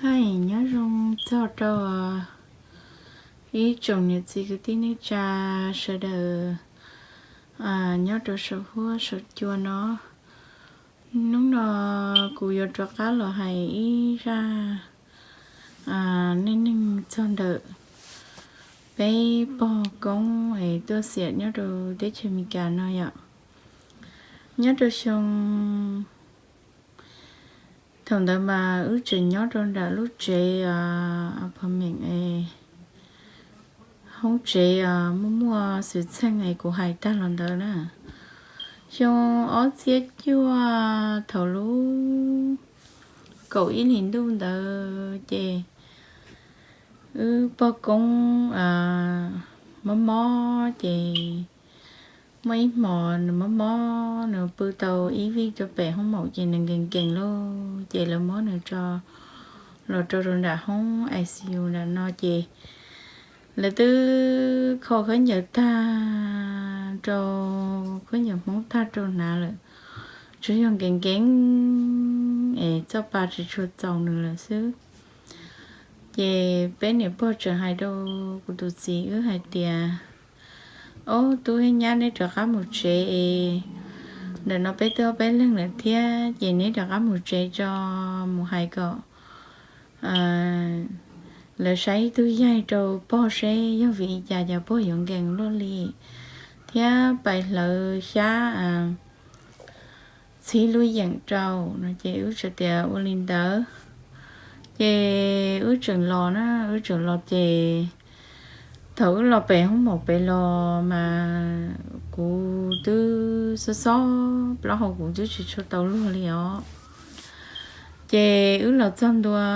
Hais nyob zoo txog rau ib tsoom niam txiv kwv tij neej tsa sawv daws nyob rau saum huab saum cua no. Hnub no kuv yuav rov qab los hais ib zaj neej neeg txog ntawm peb pog koob es tuaj xiam nyob rau teb chaws Amelikas no yom. Nyob rau xyoo thaum ntawd mas wb tseem nyob rau nram lub tsev apartment, hoob tsev muaj muaj xwm txheej es kuv hais tag los ntawd na. Xyoo ob txhiab cuaj thaum lub kaum ib hlis ntuj ntawd ces wb pog koob mob mob ces muaj ib hmos nws mob mob, nws pw tau ib vij rau pem hoob maum ces nws nkees nkees lauj, ces lawv muab nws tso los rau rau nram hoob I C U nram no ces lawv twb kho khaub ncaws tag rau, khaub ncaws Hmoob tag rau hnav lawm, tsuas yog nkees nkees es txoj pa tsis tshua txaus nws lawm xwb. Ces peb niam pog tseem hais rau kuv tus txiv wb hais tias, Ob tub thiab nyab, neb rov qab mus tsev es, ntawm no peb twb ob peb leeg lawm thiab, ces neb rov qab mus tsev tso, mus hais kom lawv saib ib tug yaig rau pog seb yog vim li cas cas pog yuav nkees luaj li thiab pais hlawv xyab txhib lub yeem rau no. Ces wb tseem tias ua li ntawd, ces wb tseem los na, wb tseem los ces thaum wb los pem hoob maum pem los mas kuv twb xob xob plaub hau, kuv twb tsis tshua tau luag li os. Ces wb los txog ntua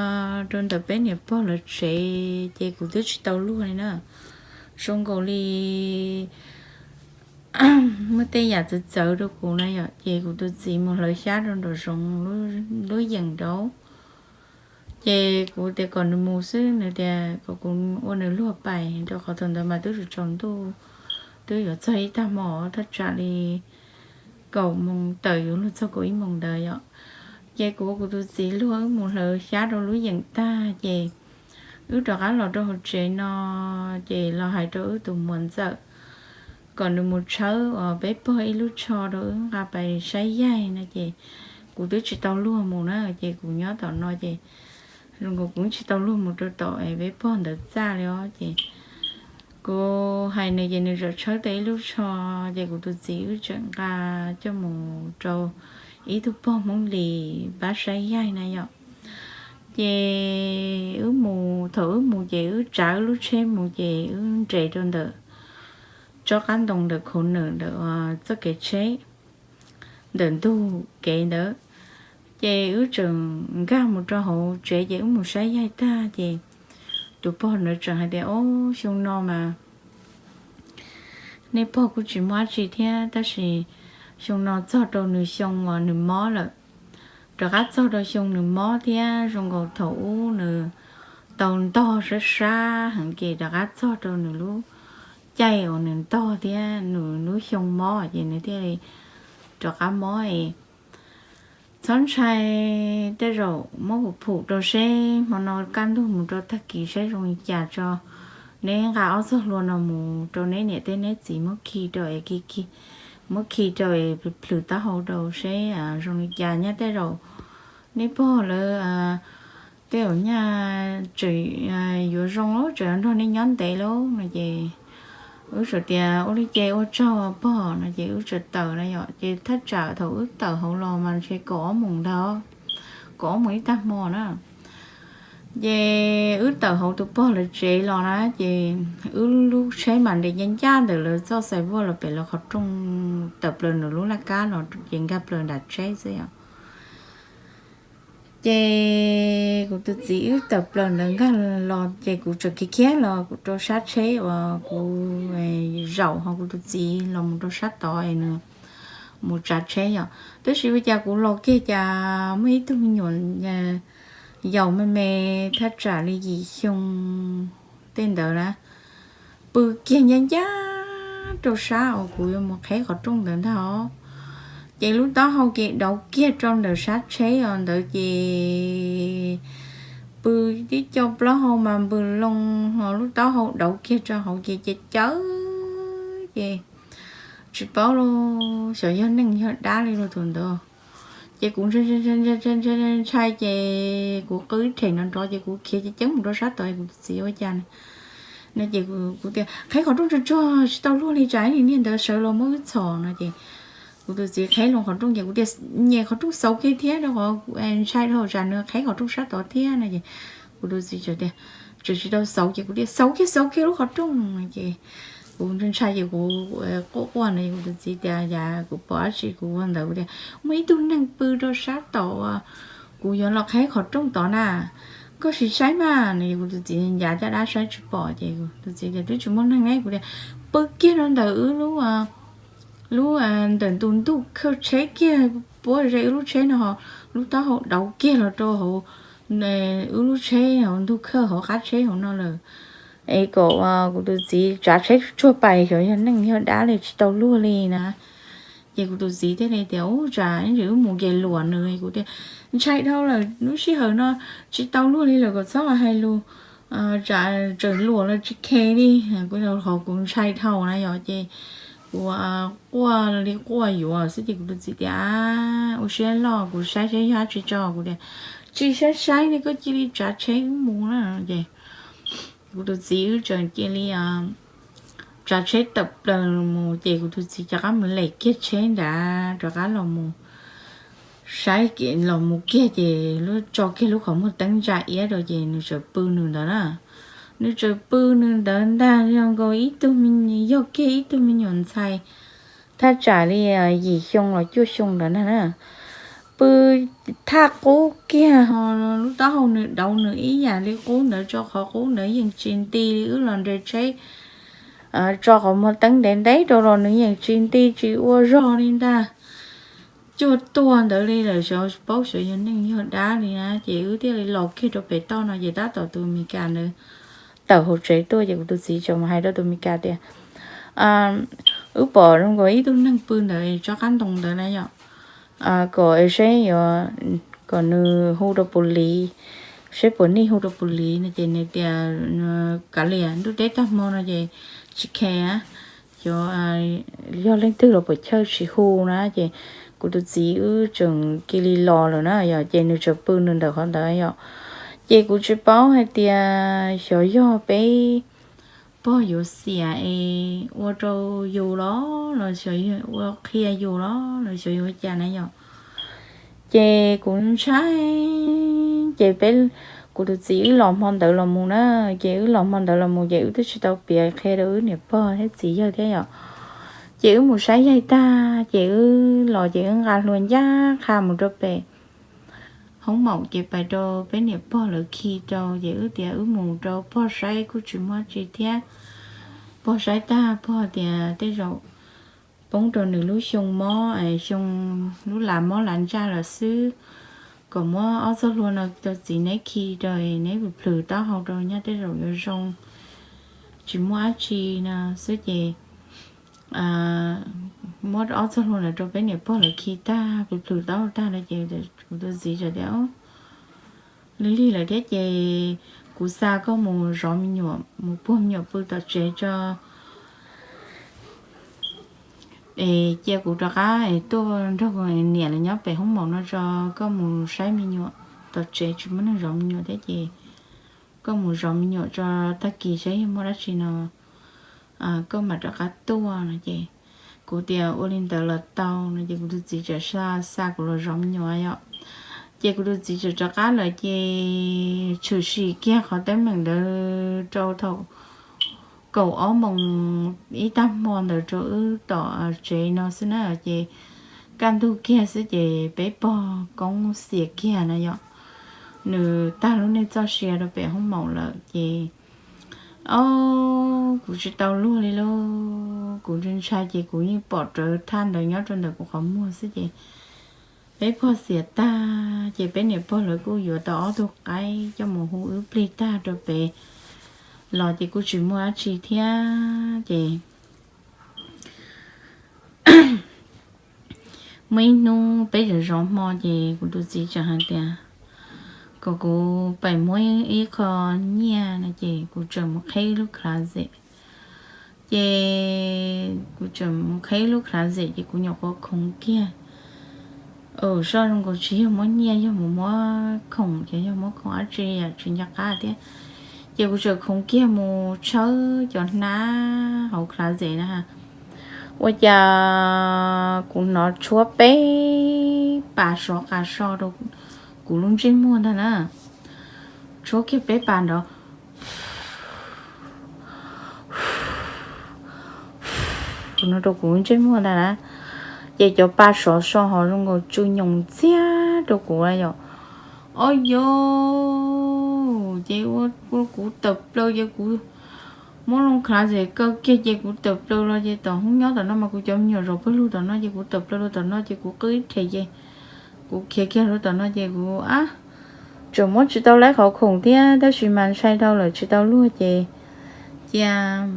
rau ntawm peb niam pog lawv tsev ces kuv twb tsis tau luag li na. Zoo nkaus li muaj tej yam txawv txawv rau kuv na yom, ces kuv tus txiv mus hlawv xyab rau nraum zoov lub yeem nraud. Ces kuv tias kom nws mus xwb, nws tias kom kuv ua nws luag pais, rau qhov thaum ntawd mas twb tsaus ntuj, twb yuav txog ib tag hmo, thaj tsam li kaum moos tawm yuav luag txog kaum ib moos ntawd yom. Ces kuv ua kuv tus txiv luag wb mus hlawv xyab rau lub yeem tag ces wb rov qab los rau hauv tsev no, ces los hais rau wb tus muam ntxawm kom nws mus tshawb uas peb pog ib lub tsho rau wb nqa pais saib yaig no ces kuv twb tsis tau luag mus na, ces kuv nyob tom no ces zoo nkaus kuv tsis tau luag mus rau tom peb pog ntawd txaj li os. Ces kuv hais nws ces nws txawm tshawb tau ib lub tsho, ces kuv tus txiv wb tseem nqa coj mus rau ib tug pog Hmoob Lis pab saib yaig na yom. Ces wb mus, thaum wb mus ces wb tsav wb lub tsheb mus ces wb nres rau ntawm tsob qab ntoo ntawm khav nawm ntawm txoj kev tsheb ntawm ntug kev ntawd. Ces wb tseem nkag mus rau hauv tsev ces wb mus saib yaig tag ces tus pog ntawd tseem hais tias, Ob, xyoo no mas nej pog kuj tsis muaj dab tsi thiab, tab sis xyoo no txog rau nws xyoo uas nws mob lawm. Rov qab txog rau xyoo nws mob thiab zoo nkaus thaum ub nws tau ntog sab sab heev ces rov qab txog rau nws lub caij uas nws ntog thiab nws lub xyoo mob ces nws thiaj li rov qab mob es txhob ntshai, tej zaum muab kuv phum rau seb hmo no kaj ntug mus rau tag kis saib zoo li cas tso. Neb nqa ob txoj hlua no mus rau neb niam tej neb txiv muab khi rau es, muab khi rau es plhws taub hau rau seb zoo li cas, nyaj tej zaum neb pog lawv tej zaum nyaj tseem yuav zoo lawm, tseem yuav nrog nej nyob ntev lawm no ces wb txawm tias, Ua li ces ua tsaug pog no ces wb txawm tawm na yom. Ces thaj tsam thaum wb tawm hauv los mas ntshe kaum ob moos ntag, kaum ob moos ib tag hmo na. Ces wb tawm hauv tus pog lawv tsev los na ces wb lub tsheb mas nres ncaj ncaj ntawm lawv txoj xais vuaj los pem lawv qhov rooj, tawm plaws ntawm lub laj kab los ces nkag plaws nram tsheb xwb yom. Ces kuv tus txiv wb tawm plaws ntawd nkag los ces kuv tseem khiav khiav los kuv rau sab tsheb uas kuv zaum ho kuv tus txiv los mus rau sab tod es nws mus tsav tsheb yom. Tab sis ua cas kuv los kiag cas muaj ib tug me nyuam yaus me me thaj tsam li yim xyoo tej ntawd na, pw kiag ncaj ncaj rau sab uas kuv yuav mus qheb qhov rooj ntawd ntag os. Ces lub taub hau ces dauv kiag rau ntawm sab tsheb os ntawd ces pw ib co plaub hau mas npws loo, ho lub taub hau dauv kiag rau hauv ces cav cawv ces tsis paub los xyov yog neeg yog dab li los thaum ntawd. Ces kuv ntshai ces kuv qw rhem no nrov ces kuv khiav ceev ceev mus rau sab tod, kuv tus txiv ua cas no ces kuv tias qheb qhov rooj tsuag tsuag tsis tau luag li, tsam ib niag ntawd sawv los muab wb txhom no ces kuv tus txiv qheb los qhov rooj ces kuv tias nyem qhov rooj xauv kiag thiab rau qhov ntshai dhau tsam nws qheb qhov rooj sab tod thiab no ces kuv tus txiv tias tseem tsis tau xauv ces kuv tias xauv kiag xauv kiag lub qhov rooj no ces kuv ntshai ces kuv quaj quaj no kuv tus txiv tias yam kuv pom dab tsi kuv ua ntawd, kuv tias muaj ib tug neeg pw rau sab tod, kuv yuav los qheb qhov rooj tod na, koj sim saib mas no. Kuv tus txiv ncav caj dab saib tsis pom ces tus txiv tias twb tsis muaj neeg ne, kuv tias pw kiag rau ntawm wb lub, lub ntawm tus ntug khawj tsheb kiag, puab ze wb lub tsheb no ho lub taub hau dauv kiag los rau hauv wb lub tsheb hauv ntug khawj hauv qab tsheb hauv no lawm es kom kuv tus txiv tsav tsheb tsuag pais xyov yog neeg yog dab li tsis tau luag li na. Ces kuv tus txiv thiaj li tias ub tsam ib ntsis wb mus ces luam nws, kuv tias ntshai dhau lawm lub sij hawm no tsis tau luag li lawm kom txhob hais lus, tsam tseem luam los tsis khe li, kuv qhov kuv ntshai dhau na yom ces kuv quaj li quaj yuav xwb ces kuv tus txiv tias ua siab loj kuv saib saib yog dab tsi tso, kuv tias tsis saib saib li koj cia li tsav tsheb wb mus na ces kuv tus txiv wb tseem cia li tsav tsheb tawm plaws mus ces kuv tus txiv rov qab mus lem kiag tsheb nrad rov qab los mus saib, los mus kiag ces lub tso kiag lub qhov muag teeb ntsa iab rau ces nws tseem pw nws ntawd na. Nws tseem pw nws ntawd ntag, yog nkaus ib tug, yog kiag ib tug me nyuam ntxhais thaj tsam li yim xyoo los cuaj xyoo ntawd ntag na. Pw thaj qub kiag ho lub taub hau nws dauv nws ib yam li qub ntawd, tso qhov qub ntawd yeej tsis nti li, wb los nres tsheb tso qhov muag teeb ntev ntev rau los nws yeej tsis nti tsis ua zog li ntag. Cuag tuag ntawd li lawm, xyov paub xyov yog neeg yog dab li na ces wb thiaj li los kiag rau pem toj no ces tab tom tus Amelikas ntawd tawm hauv tsev tuaj ces kuv tus txiv tseem mus hais rau tus Amelikas tias wb pom zoo nkaus ib tug neeg pw ntawd tsob qab ntoo ntawd na yom, kom seb yuav, kom nws hu rau pus lis, seb puas nej hu rau pus lis no ces nws tias kav liam ntuj teb tag hmo no ces tsis khe, xyov yog leej twg los puas chawj tsis hu na ces kuv tus txiv wb tseem cia li los lawm na yom, ces nws tseem pw nws ntawm qhov ntawd yom. Ces kuv tsis paub hais tias xyov yog peb pog yuav xiam es ua rau yus los los xyov ua qhia yus los los xyov yuav ua cas na yom. Ces kuv ntshai, ces peb, kuv tus txiv wb los hmo ntawd los mus na, ces wb los hmo ntawd los mus ces wb twb tsis tau piav qhia rau wb niam pog thiab txiv yawg thiab yom. Ces wb mus saib yaig tag ces wb los ces wb nqa hlua ncaj qha mus rau pem hoob maum ces pais rau peb niam pog lawv khi rau ces wb tias wb mus rau pog saib kuj tsis muaj tsi thiab. Pog saib tag pog tias tej zaum poob rau nws lub xyoo mob, xyoo, lub lav mob lav ntsaj lawm xwb, kom muab ob txoj hlua no rau txiv neb khi rau neb plhws taub hau rau nyab tej zaum yuav zoo, tsis muaj dab tsi no xwb ces muab ob txoj hlua ntawd rau peb niam pog lawv khi tag plhws plhws taub hau tag no ces kuv tus txiv tias lig lig lawm thiab ces kuv xa koj mus zov me nyuam mus puag me nyuam pw tom tsev tso, es cia kuv rov qab tuaj nrog niam lawv nyob pem hoob maum no tso, koj mus saib me nyuam tom tsev tsis muaj neeg zov me nyuam thiab ces koj mus zov me nyuam tso, tag kis saib yog muaj dab tsi no koj mam rov qab tuaj no ces kuv tias ua li ntawd los tau no ces kuv tus txiv txawm xa xa kuv los zov me nyuam yom. Ces kuv tus txiv txawm rov qab lawm ces tshwm sim kiag qhov teeb meem ntawd rau thaum kaum ob moos ib tag hmo ntawd rau wb tom tsev no xwb na ces kaj ntug kiag xwb ces peb pog koob xiam kiag na yom, nws tag lub neej txoj sia rau pem hoob maum lawm ces o, kuv tsis tau luag li lauj, kuv ntshai ntshai ces kuv yeej pom rawv thaj ntawd nyob rau ntawm kuv qhov muag xwb ces peb pog xiam tag ces peb niam pog lawv kuj yuav tau ob tug qaib coj mus hu wb plig tag rau pem los ces kuj tsis muaj dab tsi thiab ces muaj ib hnub peb zov zov hmo ces kuv tus txiv tseem hais tias kom kuv pem muab ib qho nyiaj no ces kuv tseem mus qheb lub closet. Ces kuv tseem mus qheb lub closet ces kuv nyuam qhuav khoov kiag. Soj zoo nkaus tsis yog muab nyiaj, yog mus muab khoom, ces yog muab khoom dab tsi tsis nco qab thiab. Ces kuv tseem khoov kiag mus tshawb cov hnab hauv closet na. Ua cas kuv hnov tshuab peb pas sov qas so rau kuv lub ntsej muag ntag na. Tshuab kiag peb pas nrov no rau kuv ntsej muag ntag na. Ces cov pas sov so ho zoo nkaus tsw nyoos ntxiag rau kuv na yom. Ob yo, ces ua kuv tawm plaws ces kuv muab lub closet kaw kiag ces kuv tawm plaws los ces tom hoob nyob tom no mas kuv cov me nyuam zaum pawg lug tom no ces kuv tawm plaws rau tom no ces kuv qw ib rhe ces kuv khiav kiag rau tom no ces kuv tseem muab tsis tau laib qhov khoom thiab tab sis mas ntshai dhau lawm tsis tau luag ces cia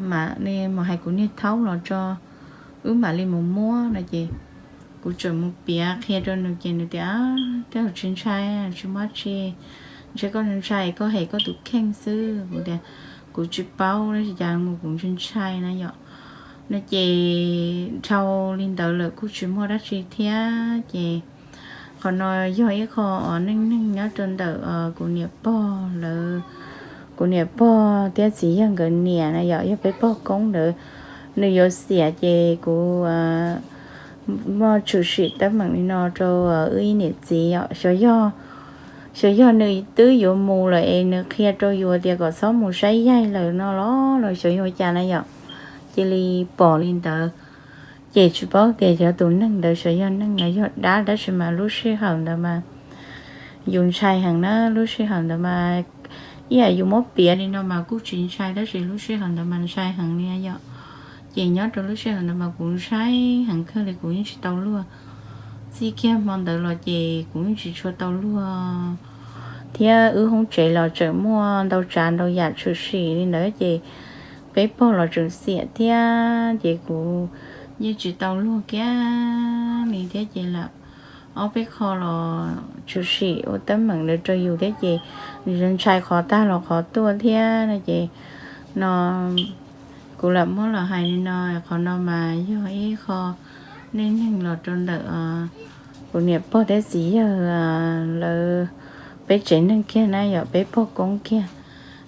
mam li mus hais kuv niag thaub los tso wb mam li mus muab no ces kuv tseem mus piav qhia rau nws ces nws tias tej zaum tsis ntshai, tsis muaj dab tsi, ntshe koj ntshai koj hem koj tus kheej xwb. Kuv tias kuv tsis paub, tab sis cas kuv ntshai ntshai na yom. No ces dhau li ntawd lawm kuj tsis muaj dab tsi thiab ces qhov no yog ib qho neej neeg nyob rau ntawm kuv niam pog lawv, kuv niam pog thiab txiv yawg nkawd niam na yom, yog peb pog koob ntawd nws yuav xiam ces kuv muaj tshwm sim teeb meem li no rau wb ib niam txiv os. Xyov yog nws twb yuav mus lawm es nws qhia rau yus tias kom txhob mus saib yaig lawm no los los xyov yog cas na yom. Cia li pom li ntawd ces tsis paub tias xyov tus neeg ntawd xyov yog neeg los yog dab, tab sis mas lub sij hawm ntawd mas yus ntshai heev na. Lub sij hawm ntawd mas ib yam yus muab piav li no mas kuj tsis ntshai tab sis lub sij hawm ntawd mas ntshai heev li yom. Ces nyob rau lub sij hawm ntawd mas kuv ntshai heev kawg li, kuv yeej tsis tau luag. Txij kiag hmo ntawd los ces kuv yeej tsis tshua tau luag thiab wb hoob tsev los tseem muaj ntau tsav ntau yam tshwm sim li ntawd ces peb pog los tseem xiam thiab ces kuv yeej tsis tau luag kiag li thiab ces lam ob peb qho los tshwm sim ua teeb meem ntawd rau yus thiab ces ntshai qhov tag los qhov tuaj thiab no ces no kuv lam muab los hais li no. Qhov no mas yog ib qho neej neeg los rau ntawm kuv niam pog thiab txiv yawg lawv peb tsev neeg kiag na yom, peb pog koob kiag.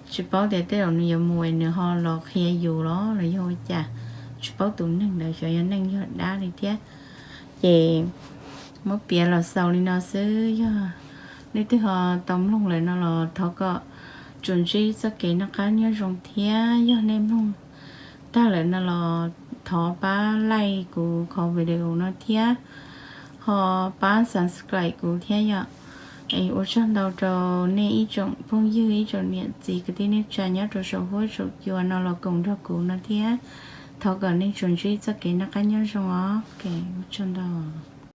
Tsis paub tias tej zaum nws yuav mus es nws ho los qhia yus los los yog ua cas, tsis paub tus neeg ntawd xyov yog neeg yog dab li thiab. Ces muab piav los xaus li no xwb, yog leej twg ho tau mloog lawm no los thov kom tsuas ntsib txoj kev noj qab nyob zoo thiab yog nej mloog tag lawm no los thov pab like kuv qhov video no thiab ho pab subscribe kuv thiab yom. Ua tsaug ntau rau nej ib tsoom phooj ywg ib tsoom niam txiv kwv tij neej tsa nyob rau saum huab saum cua no los koom nrog kuv no thiab. Thov kom nej tsuas ntsib txoj kev noj qab nyob zoo os. Ua tsaug ntau.